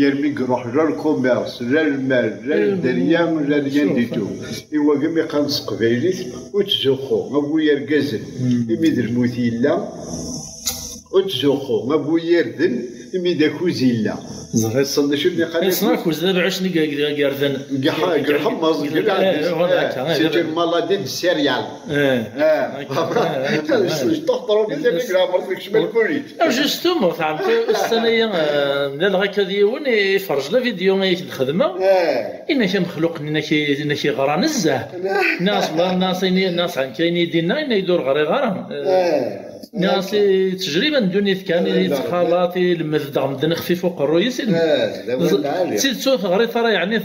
Yermi iruḥ la lkumirs, la lmal, la lderya, la rien du tout. I wagi mi qqaren s teqbaylit, ur ttzuxxu, a bu yergazen, imi d lmut yella, ur ttzuxxu, a bu yirden, imi d akuz yella. Ẓriɣ. Tessneḍ acu i d-iqqar akuz? Akuz d abeɛɛuc-nni deg, deg, deg yerden. Deg lḥemmeẓ, deg lɛadis. C'est une maladie de céréales. Ṭṭuḥ ṭrumit, yerna deg leɛmer tekcem alkulit. Justement, teɛremt ussan-agi, eh, mlaleɣ akka d yiwen, iferrej la vidéo i k-d-xedmeɣ. Inak amexluq-nni, inak i, inak iɣra nezzeh. Nniɣ-as, nniɣ-as ayen i, nniɣ-as ɛni ayen i d-inna, yenna-yi-d ur ɣriɣ ara. Nniɣ-as i ttejriba n ddunit kan, i yettxalaḍ, ilemmed-d ɣer medden ixfif uqerruy-is, ilemmed. D tidet ur teɣriḍ ara, yeɛni,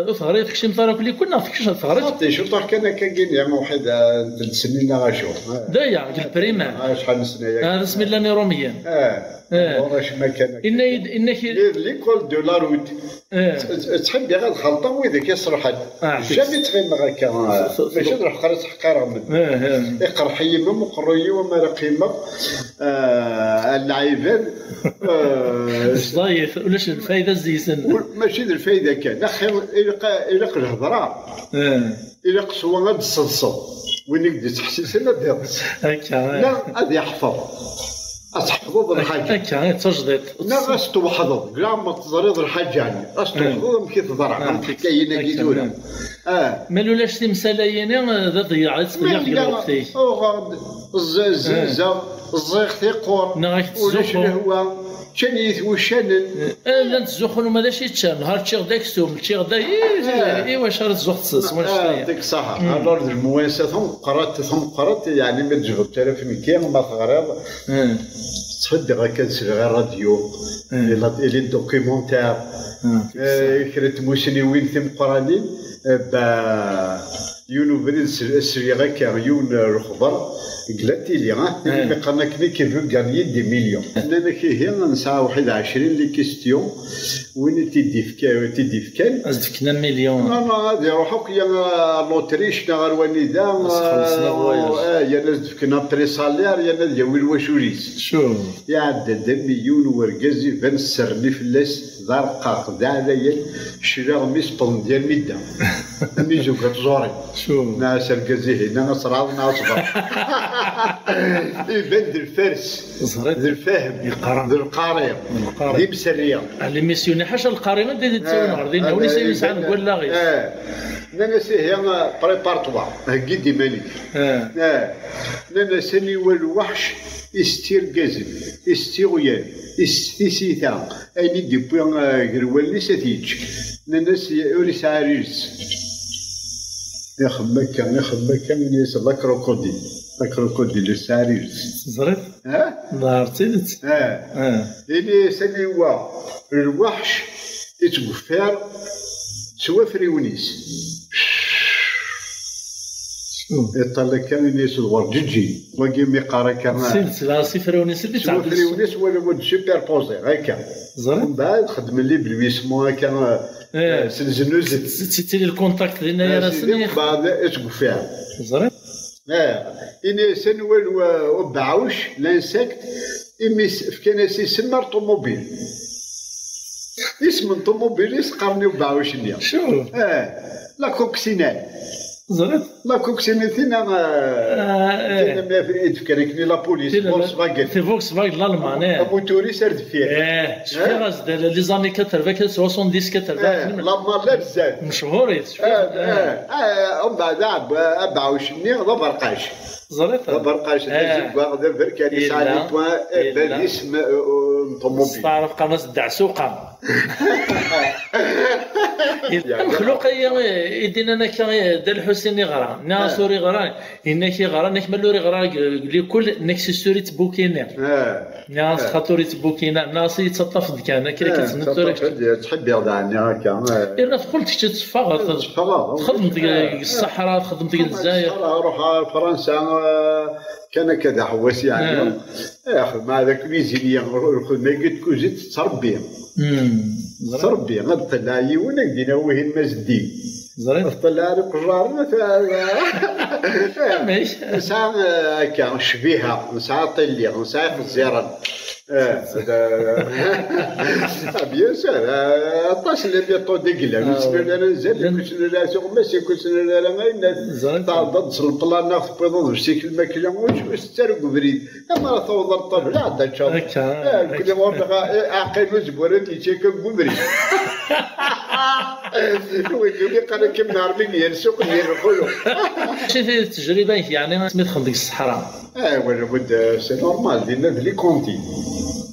ur teɣriḍ, tekcimeḍ ara akk likul, neɣ tekcimeḍ teɣriḍ? Xaṭi, cuṭaɣ kan akka gini, a Muḥid, d lesnin neɣ acu. D aya, deg lprimaire. Acḥal n sna-agi. Ah, d asmi llan Iṛumyen. Bon, acemma kan akka. Inna-yi-d, inna-k-id. L'école de la route. Ttḥibbiɣ ad xelṭeɣ widak iṣelḥen. Jamais ttɣimeɣ akka. Mačči d lḥeqq ara ttḥeqqireɣ medden. Iqerḥ-iyi am uqerruy-iw, amar ad qqimeɣ, ah, a lɛibad. Ẓẓayet, ulac lfayda zzi-sen. Mačči d lfayda kan. Axir, ilaq, ilaq lhedra. Ilaq s wa ad d-tseḍseḍ. Win i k-d-ittḥessisen ad d-iḍes. Akka, eh. Neɣ ad iḥfeḍ. Ad tḥefḍeḍ lḥaǧa. Akka, eh, d tajdiṭ. Neɣ ad s-tweḥdeḍ. Deg leɛmer teẓriḍ lḥaǧa-nni. Ad s-tweḥdeḍ amek i teḍra. Amek akka, ayen-agi tura. Ma ulac timsal-agi, eh, d aḍeyyeɛ, i teḍeyyeɛ deg lweqt-ik. Uɣeɣ-d, ẓ-, zinzeɣ, ẓẓiɣ tiqqur. Neɣ ak-tettzuxxu. Ulac lehwa. Ččan-iyi-t wuccanen. Eh, llan ttzuxxun, uma d acu i ččan. Nehar ččiɣ-d aksum, ččiɣ-d ay-, i, i wacu ara tzuxxeḍ s, s wannect-agi? Deg ṣṣeḥ. Alors, d lemwansa tameqqrant, tameqqrant, yeɛni ma tjebdeḍ taraf nekki, ma teɣriḍ, ttḥibbiɣ akka ad sliɣ i ṛṛadyu, i la, i les documentaires, eh, kra n tmussniwin timeqqranin, eh, ba, Yiwen ubrid s-, sliɣ akka, yiwen, eh, lexber deg la télé, ah, tili mi qqaren akken i veut gagner des millions. Nnan-ak ihi, nesɛa waḥid ɛecrin les questions, win i t-id-ifka-, i t-id-ifkan. Ad s-d-fken amilyon. Non, non, ad iruḥ akk ya, eh, l'Autriche neɣ ar wanida, eh, yan ad s-d-fken après salaire, yan ad yawi lwacul-is. Iɛedda-d am yiwen wergaz iban sserni fell-as. D arqaq, d aɛlayan, cclaɣ mi sewwḍen-d yermi dda. Am izuga n tẓuri. Neɣ s argaz-ihin, neɣ asraḍ, neɣ asɣar. Iban d lfares, d lfahem, d lqari, d imserri. Alimi s-yuni ḥaca lqari, anda i d-ttawin ɣer dinna, win i s-yesɛan deg wallaɣ-is. Eh. Nnan-as ihi, prépare-toi, heggi-d iman-ik. Eh. Nnan-as aniwa lweḥc i s-tt irgazen, i s-tt iɣyal, i s-tt tisita, ayen i d-iwwi, eh, gar wallen-is ad t-yečč. Nnan-as ur isɛi ara iles. Ixem akka, ixem akka, ini-as la crocodile. La crocodile ur tesɛi ara iles. Teẓriḍ? Ha? Nehar d tidet. Eh. Eh. Ini-as aniwa lweḥc i ttgeffir s wafriwen-is. Iṭṭal akka, ini-as d werǧeǧǧi. Wagi mi qqar akka, d tidet, dɣa s ifriwen-is i d-ittɛeddi. S wafriwen-is wala mode superposé, akka. Ẓriɣ. Mbeɛd xedmen libelwismu akka, eh, s leznuzet. Tettili lkuntakti dinna gar-asen. Mbeɛd ittgeffir. Ẓriɣ. Eh, ini-as anwa lwa-, ubeɛɛuc, l'insecte, imi s-, fkan-as isem ar ṭumubil. Isem n ṭumubil-is qqaren i ubeɛɛuc-nni. Sure. Eh, la coccinelle. Ẓriɣ. La coccinelle tina, eh, ah, eh, tina mi i d-fkan akken i la police, Volkswagen. C'est Volkswagen, l'Allemagne, eh. Amutur-is ar deffir. Eh, cfiɣ-as-d, les années quatre-vingts, soixante-dix, quatre-vingts. Eh, la malle ar zdat. Mechuṛit, cfiɣ. Eh, eh, eh, umbeɛd aɛb-, abeɛɛuc-nni d aberqac. Ẓriɣ. D aberqac, d azeggaɣ, d aberkan, yesɛa les points, eh, d isem, eh, n ṭumubil. Steɛref qqaren-as ddeɛsuqa. Amexluq-agi i d-yennan akka, eh, Dda Lḥusin iɣra. Nniɣ-as ur iɣra, yenna-k iɣra, nniɣ-ak ma ur iɣra deg, deg likul, nniɣ-ak si ssuri ttbukini. Nniɣ-as xaṭer ur yettbukina, nniɣ-as yettaṭṭaf-d kan, akka, akka, eh, ttnettur. Yettaṭṭaf-d, yettḥibbiɣ daɣen, akka, eh. Yerna teqqel kečč tetteffɣeḍ. Tetteffɣeḍ. Txeddmeḍ deg, eh, deg ṣṣeḥra, txeddmeḍ deg Lezzayer. Ṣṣeḥra, ruḥ ar Fransa, eh, kan akka d aḥewwas, yeɛni. Eh. Eh, xedmeɣ la cuisine, ur, ur xedmeɣ agi d cuisine, tettrebbi. Hmm. Tettrebbi, ad teṭṭel yiwen, ad d-iniɣ wihin ma zeddig. Ẓriɣ. Teṭṭel ar iqejjaren, ta-, amek? Nesɛa, eh, akka, ccbiha, nesɛa ṭilli, nesɛa ixezziren. Eh, da-, ah, bien sûr, eh, aṭas n les méthodes i yellan. Ah, ur ttnal ara nzad, llan, ur ttnal ara tuɣmas, ur ttnal ara ayen. Ẓriɣ. Tɛeddaḍ s lplan, neɣ tewwiḍ uḍebsi-k lmakla, ur, ur tettaru deg ubrid. Ama ara tawḍeḍ ṭṭabla, ɛedda ččaḍ. Akka, eh, akka. Mkul ɣur-neɣ, eh, aɛqil ur zewwir ad yečč akka deg ubrid. Wigi qqaren akken Mɛerbi gar ssuq, gar lxulux. Mačči d ttejriba-ik, yeɛni, asmi txeddmeḍ deg ṣṣeḥra? Eh, wala bud, eh, c'est normal, dinna d les cantines.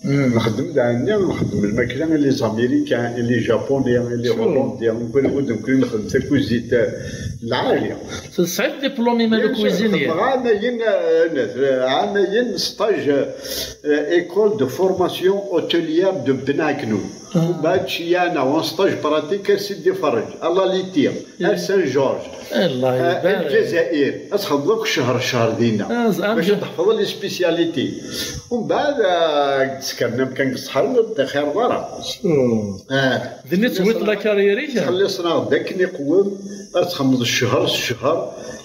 Hmm. Nxeddem daɛenni, nxeddem lmakla i les Américains, i les Japonais, i les Hollandais, mkul bud, mkul nxeddem takuzit, eh, lɛali. Tesɛiḍ diplôme iman-ik cuisinier? Bien sûr, xedmeɣ ɛamayen, eh, ɛamayen stage, eh, école de formation hôtelière de Bnaknou. Ah. Umbeɛd ceyyeɛ-aɣ un stage pratique ar Sidi Ferrej, à la Liti, ar Saint Georges, eh, Lezzayer. Ad txedmeḍ akk ccher, ccher dinna. Ah, bac ad tḥefḍeḍ les spécialités. Umbeɛd, ah, tsekkrem amkan deg ṣṣeḥra, ur d-ixir ara. Hmm. Ah. Dinna tewwiḍ la carrière-ik? Txelliṣen-aɣ-d akken iqwem, ad txemmeḍ ccher s ccher,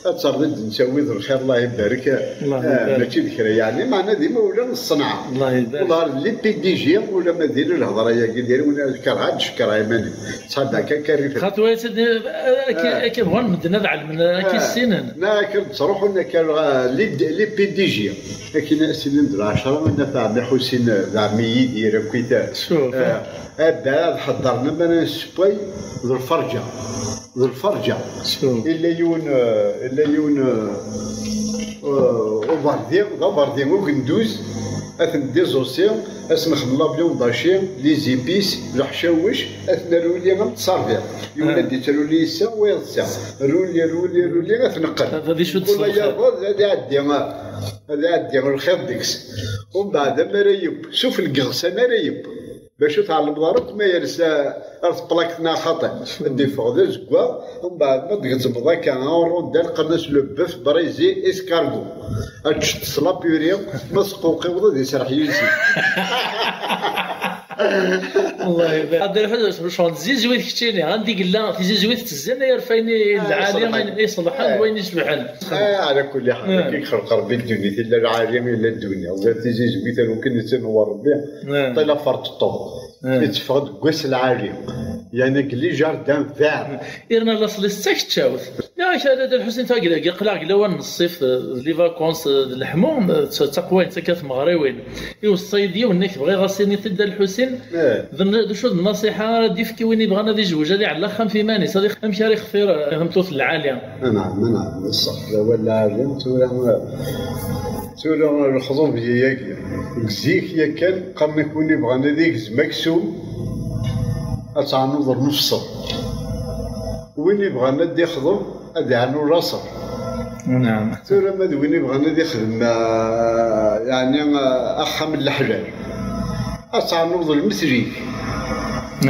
ad terreḍ i d-netta wid lxir, Allah ibarek. Allah ibarek. Mačči d kra, yeɛni, meɛna d imawlan n ṣṣenɛa. Allah ibarek. Wala les P D G, ula ma diri lhedra-agi, diri win ad kerheɣ, ad d-cekkreɣ iman-iw. Ttḥaddaɣ kan karif. Xaṭi, akka, akka bɣan medden ad ɛelmen, akka ssinen. Ma akka d-ttruḥun, akka, les, les P D G. Akken ass-nni d lɛecṛa, nna Ɛemmi Ḥusin, d ɛemmi Yidir, akkit. Abba, ad ḥeddren aman n ssewway d lferǧa. D lferǧa. Illa yiwen, eh, illa yiwen, eh, eh, uberdi, d aberdi ugenduz, ad ten-désossé, ad sen-nexdem la viande hachée, les épices, leḥcawec, ad ten-nrulli am tserbiṭ. Yiwen ad d-yettrulli ass-a, wayeḍ ass-a. Rulli, rulli, rulli, ad t-neqqen. Ad icudd s lxir. Kul ayaḍ ad iɛeddi, ad iɛeddi lxir deg-s. Umbeɛd, ammer ara yeww, sufell n yiɣsan ara yeww. Bac ur tɛellmeḍ ara akk ma yersa ar tplakt neɣ xaṭi. Ad d-iffeɣ d azeggaɣ, umbeɛd ma tgezzmeḍ akka, un rondel, qqaren-as le bœuf braisé escargot. Ad teččeḍ s la purée, ma tesqewqiweḍ ad iserreḥ yizi. Allah ibarek. Ad d-iruḥ ccɣel n tzizwit keččini, anda i yella tizizwit ttezzin ay arfayen i lɛali, ayen iṣelḥen d wayen icebḥen. Ah, ɛla kulli ḥal, akka i ixleq Ṛebbi ddunit, illa lɛali, illa ddunit. Ẓer tizizwit ar wakken i tt-inewwer Ṛebbi, ṭila ferṭeṭṭu. Itteffeɣ-d deg wass lɛali. Yeɛni deg les jardins verts. Irna laṣel-is d takeččawt. Nniɣ-ak a Dda Lḥusin, aql-aɣ deg lawan n ṣṣif, d les vacances, d leḥmu, d ta-, d taqwayt akka tmeɣriwin. Iweṣṣa-yi-d yiwen, nniɣ-ak bɣiɣ ad s-iniɣ i Dda Lḥusin, d n-, d acu d nnṣiḥa ara d-ifk i win ibɣan ad izewweǧ, ad iɛelleq axxam f iman-is, ad ix-, amek ara ixtir, eh, tameṭṭut n lɛali? Anɛam, anɛam, d ṣṣeḥ. D awal lɛali, tura, tura lexḍub-agi. Deg zik yakan, qqaren-ak win ibɣan ad igzem aksum, ad teɛnuḍ lmefṣel. Win ibɣan ad d-ixḍeb, ad iɛnu laṣel. Anɛam. Tura ma d win ibɣan ad ixdem, ah, yeɛni, ah, axxam n leḥlal, ad teɛnuḍ lmetrik.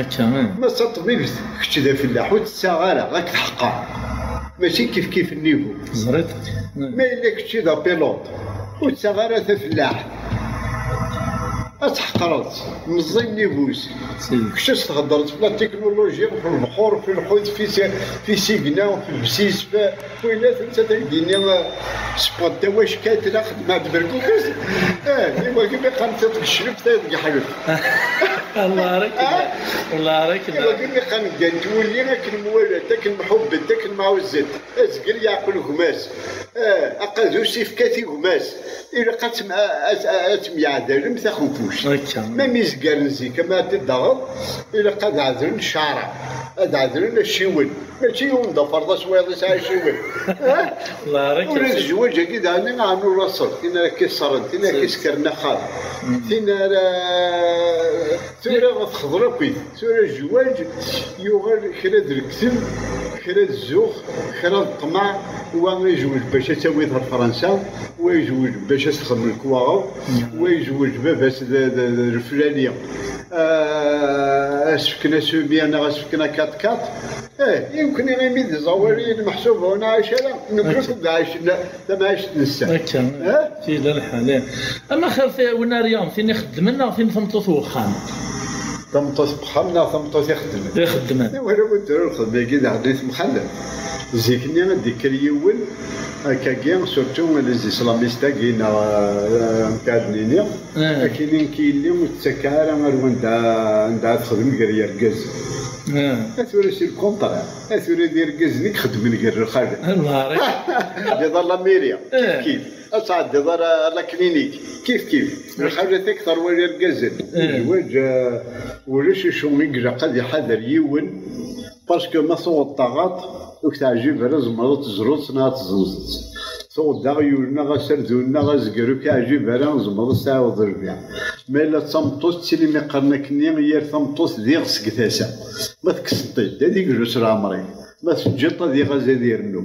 Akka, eh. Ma d taṭbibt, kečč d afellaḥ, ur tettaɣ ara, ad k-tḥeqqer. Mačči kif kif nnigu. Teẓriḍ? Ma yella kečč d apilote, ur tettaɣ ara tafellaḥt. Ad tḥeqreḍ, meẓẓi nnig ul-is. Kečč ad s-thedreḍ f la technologie, f lebḥur, f lḥut, f isi-, f isigna, f bsis, f winat, netta ad ak-d-yini, eh, sbɣent tawackalt, la xedmeɣ-d berkukes. Eh, iwakken mi qqaren tiṭ deg ccleb, tayeḍ deg ḥleb. Allah ara k-, Allah ara k-, iwakken mi qqaren ggant wulli, akken mwalant, akken mḥubbent, akken mɛuzzent. Azger yeɛqel gma-s. Eh, aqadus ifka-t i gma-s. Ilaq ad tem-, ad, ad temyeɛdalem taxenfuct. Ma mi izgaren zik, ama ad t-id-taɣeḍ, ilaq ad ɛedlen cceɛra, ad ɛedlen acciwen. Mačči yiwen d aferḍas wayeḍ yesɛa acciwen. Eh? Ula d zzwaǧ-agi daɣen, ɛnu laṣel, tin ara k-iṣṣren, tin ara k-isekren axxam, tin ara, tura texḍer akkit. Tura zzwaǧ yuɣal kra d lekdeb, kra d zzux, kra d ṭṭmeɛ. Wa yezweǧ bac ad tawiḍ ɣer Fransa, wa yezweǧ bac ad s-texdem lekwaɣeḍ, wa yezweǧ baba-s d, d, d leflani, ah, ad s-fken asumi neɣ ad s-fken akat-kat. Eh, i nekkni imi d iẓawaliyen meḥsub ur nɛac ara, nekkni akk ɛicen tamɛict-nsen. Akka, eh? Tila lḥal, eh. Ama xir ti-, win ara yaɣen tin ixeddmen neɣ tin tameṭṭut n uxxam? Tameṭṭut n uxxam neɣ tameṭṭut ixeddmen? Ixeddmen. Wala win tura lxedma-agi daɣen i temxalaf. Zik-nni ad d-ikker yiwen, akkagi, surtout les islamistes-agi neɣ, eh, amek ad nini, eh, akken nekk yelli ur tettak ara ar wanda, anda ad texdem gar yergazen. Eh. A tura si lkunṭra, a tura d irgazen i ixeddmen gar lxalat. Allah, rek. Di la mairie, eh, kif kif. Ad tɛeddiḍ ara la clinique, kif kif. Lxalat akteṛ wala irgazen. Eh. Zzwaǧ, eh, ulac acu i ilaq ad iḥader yiwen, parce que ma tuɣeḍ taɣaṭ, ur k-teɛjib ara, tzemreḍ ad tezruḍ neɣ ad tezzenzeḍ. Tuɣeḍ d aɣyul neɣ aserdun neɣ azger, ur k-yeɛjib ara, tzemreḍ ad s-tɛiwdeḍ lbiɛ. Ma yella d tameṭṭut, ttili mi qqaren akkenni, yir tameṭṭut d iɣes deg tasa. Ma tekkseḍ-t-id, ad iglu s leɛmer-ik. Ma teǧǧiḍ-t ad iɣaz ad irennu.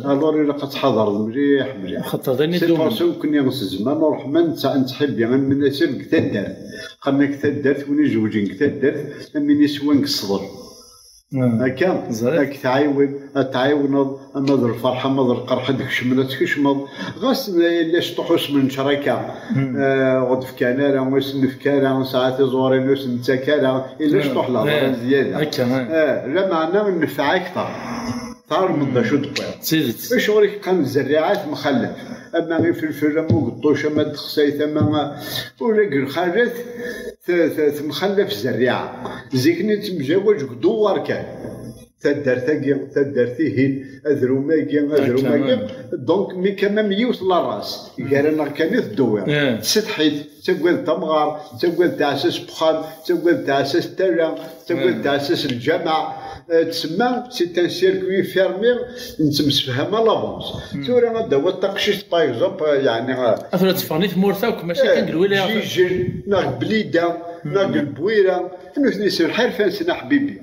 Alors ilaq ad tḥadreḍ mliḥ, mliḥ. Xaṭer d anidum. C'est pour ça nekkni s zzman uṛeḥman nettḥibbi am Nasser deg taddart. Qqaren-ak taddart, win izewǧen deg taddart, am win iswan deg ṣṣḍel. Akka, ad k-tɛiwen, ad tɛiwneḍ, ama d lferḥ, ama d lqerḥ, ad d-kecmen, ad tkecmeḍ. Ɣas yella ciṭuḥ usmenčer akka, eh, ur d-fkan ara, ur sen-nefk ara, nesɛa tiẓurin, ur sen-nettak ara, yella ciṭuḥ lehḍra n zzyada. Akka, eh. Eh, lameɛna nnfeɛ akteṛ. Tɛelmeḍ d acu d-wwiḍ. D tidet. Acuɣer i yeqqan zerriɛa temxallaf? Ama ifelfel, ama ugeṭṭuc, ama texsayt, ama ula deg lxalat, t-, t-, temxallaf zerriɛa. Zik-nni nettemzawaǧ deg uduwar kan. Taddart-agi, taddart-ihin, adrum-agi, adrum-agi. Donc, mi kan am yiwet la race, gar-aneɣ kan i tedduwiḍ. Eh. Tsetḥit, tettagad tamɣart, tettagad taɛessast n uxxam, tettagad taɛessast n tala, tettagad taɛessast n lǧameɛ. Eh, tsemma, c'est un circuit fermé, nettemsefham à l'avance. Tura ad d-tawiḍ taqcict, par exemple, eh, yeɛni, eh, a tura tteffɣen i tmurt akk, mačči kan deg lwilaya. Jijel, neɣ deg Blida, neɣ deg Lbwira, nutni s lḥirfa-nsen, a ḥbibi.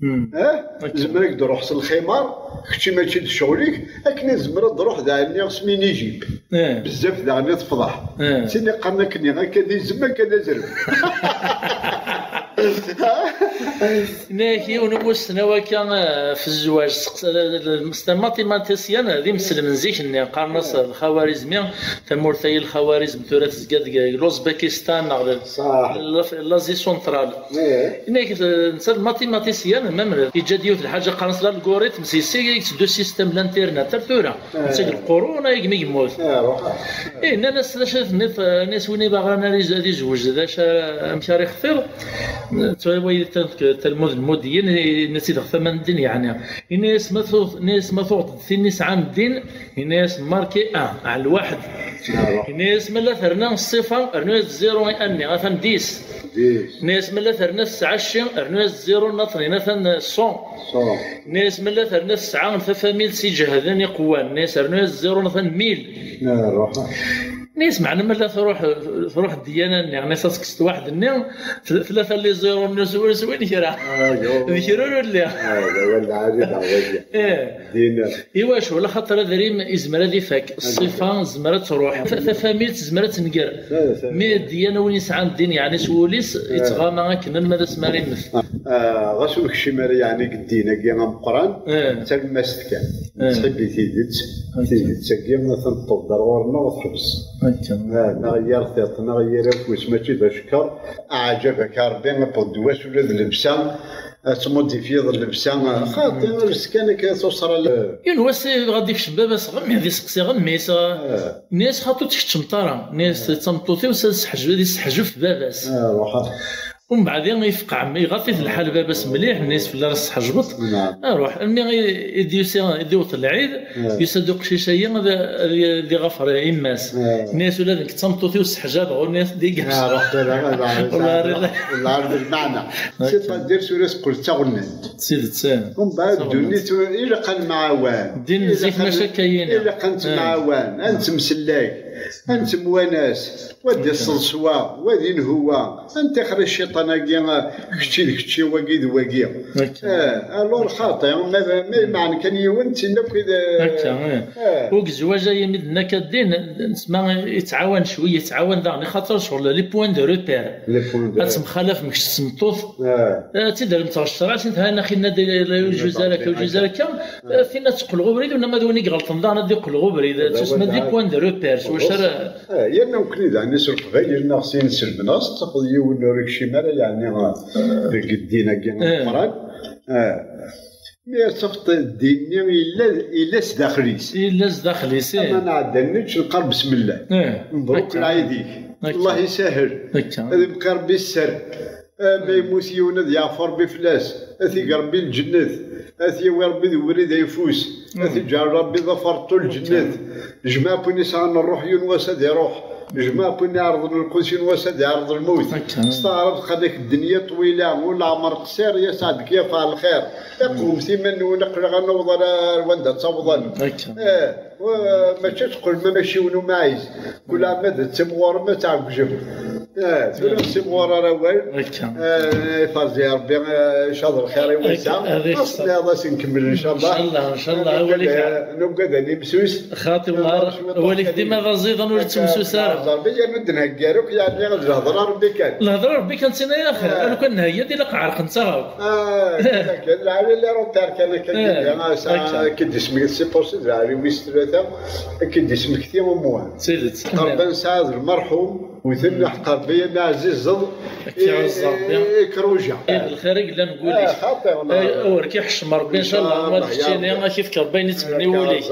Eh? Zemreɣ ad d-ruḥ s lximar, kečči mačči d ccɣel-ik, akken ad zemreɣ ad d-ruḥ daɣen s minijip. Eh. Bezzaf daɣen i tefḍeḥ. Eh. Tin iqqaren akken akka d izem, akka d azrem. Nnak yiwen umussnaw akka, eh, f zzwaǧ, seqs-, eh, c'est un mathématicien, d imeslem n zik-nni, qqaren-as lxawarizmi, tamurt-agi n lxawarizm tura tezga deg, deg l'Ouzbékistan neɣ d-, Saḥ. L'Asie centrale. Eh. Yenna-ak, eh, netta d mathématicien, même, yeǧǧa-d yiwet lḥaǧa qqaren-as l'algorithme, s yessi i yetteddu système n l'internet ar tura. Eh. Netta deg lqurun ay yemmut. Eh, ruḥ. Eh, nnan-as d acu i tenniḍ, eh, nnan-as win ibɣan ad iz-, ad izweǧ d acu ara, amek ara ixtir? Ttwawayi talmud n lmudiyin, yenna-tt-id ɣef tama n ddin, yeɛni. Yenna-as ma tuɣ-, yenna-as ma tuɣeḍ-d tin yesɛan ddin, yenna-as marqué un, ɛel waḥed. Yenna-as ma la terna ṣṣifa, rnu-as zéro i anni, atan dix. Dix. Yenna-as ma la terna tesɛa cci, rnu-as zéro nniḍen, atan cent. Cent. Yenna-as ma la terna tesɛa tafamilt s iǧehden iqewwan, yenna-as rnu-as zéro nniḍen mille. Ah, ruḥ. Yenna-as meɛna ma la truḥ, truḥ ddiyana-nni, yenna-as ad tekkseḍ waḥed-nni, tlata les zéro-nni s win kra. Ah, d kra ur lliɣ. Ah, d awal lɛali, d awal. Eh. Din. Iwacu? Ala xaṭer adrim izmer ad ifak, ṣṣifa tezmer ad truḥ, ta-, tafamilt tezmer ad tenger. Mi ddiyana win yesɛan ddin, yeɛni s wul-is, yettɣama akken alma d asmi ara yemmet. Ah, ɣas ur nekcim ara, yeɛni, deg ddin-agi ameqqran, eh, d talmast kan. Eh. Nettḥibbi tidet, tidet-agi ad tenṭeḍ ar ɣur-neɣ, teḥbes. Akka. Neɣ yir tiṭ, neɣ yir afus, mačči d acekkeṛ. Aɛǧab-ak a Ṛebbi, iwweḍ-d wass ula d llebsa, ad tmudifiyeḍ llebsa, xaṭi, ales kan akka tuṣra. Yiwen wass, ɣad ikcem baba-s ɣer mmi, ad iseqsi ɣer mmi-s, nni-as xaṭi ur tkeččmeḍ ara, nni-as d tameṭṭut-iw, s ad seḥjeb, ad isseḥjeb f baba-s. Umbeɛd i ifeq ɛemmi, iɣaḍ-it lḥal baba-s mliḥ, nni-as fell-ar tesḥejbeḍ. Aruḥ, almi i d-yusa, i d-iwweḍ lɛid, yusa-d uqcic-agi ad, ad, ad iɣafer yemma-s. Nni-as ula d nekk d tameṭṭut-iw sseḥjabeɣ, ur nni-as d igaz. Ur ɛriḍ ara. Ur ɛriḍ ara. Lmeɛna. C'est-à-dire tura teqqel d taɣennant. D tidet. Umbeɛd ddunit ilaq ad nemɛawan. Ddin n zik mačči akka yini. Ilaq ad nettemɛawan, ad nettemsellay, ad nettemwanas. Wa d iseḍs wa, wa d inehhu wa. Anta xir cciṭan-agi, kečči d kečči, wagi d wagi. Alors xaṭi, ma, ma imeɛnen kan yiwen, d tin akk i d. Akka, eh. Ugezwaj-agi mi d-nenna akka ddin, nesma yettɛawan cwiya, yettɛawan daɣen, ixaṭer ccɣel, les points de repère. Ad temxalafem kečč d tmeṭṭut, ad tt-id-rremt ɣer ccreɛ, ad tt-id-, ha, axi yenna-d la yujuz ara akka, yujuz ara akka. Tinna ad teqqel ɣer ubrid, wala ma d win i iɣelṭen daɣen ad d-iqqel ɣer ubrid. Tusma d les points de repère, s wacu ara. Yerna nekkni daɣen s Leqbayel neɣ s inselmen, ɣas tafeḍ yiwen ur ikcim ara, yeɛni, deg ddin-agi ameqqran. Mi ara tafeḍ ddin-nni illa, illa sdaxel-is. Illa sdaxel-is, ih. Ama nɛedda nečč nqar besmella. Mebruk lɛid-ik. Allah isahel. Ad ibqi Rebbi sser. Ma yemmut yiwen ad yeɛfu Rebbi fell-as, ad t-ig Rebbi lǧennet, ad t-yawi Rebbi di ubrid ayeffus, ad t-iǧɛel Rebbi d aferṭu lǧennet. Jmaɛ win yesɛan ṛṛuḥ yiwen wass ad iṛuḥ, jmaɛ win iɛerḍen lqut yiwen wass ad iɛerḍ lmut. S taɛrabt qal-ak ddenya ṭwila, u leɛmer qṣir, yesɛa deg yafeɛ lxir. Qewmet iman-nwen, aql-aɣ ad naweḍ ar, ar wanda ttawḍen. Mačči ad teqqlem am aciwen umaɛiz, kul ɛam ad timɣurem ad tɛeggjem. Tura ad timɣur ara awal. Iferzi Rebbi, icaḍ lxir i wass-a. Ass-nniḍen ad as-nkemmel, ncallah. Ncallah, ncallah. Awal-ik, nugad ad nimsus. Xaṭi, awal-ik dima d aẓidan, ur yettemsus ara. Rebbi yernu d-nheggar akk, yeɛni d lhedra Rebbi kan. Lhedra Rebbi kan, tina ya axi, lukan nheyya-d ilaq ɛerqent-aɣ akk. Lɛali la repère kan akka, akka d-ismek, c'est possible, lɛali wis tlata, akka d-ismekti umwan. D tidet. Qerban Saɛd lmerḥum, wten ḥeqq Rebbi, yerna ɛzizeḍ i, i, i Kruja. D lxir i yellan deg wul-ik. Xaṭi, awer k-iḥeccem Rebbi, ncallah, ma d keččini, ad k-ifk Rebbi ayen ittmenni wul-ik.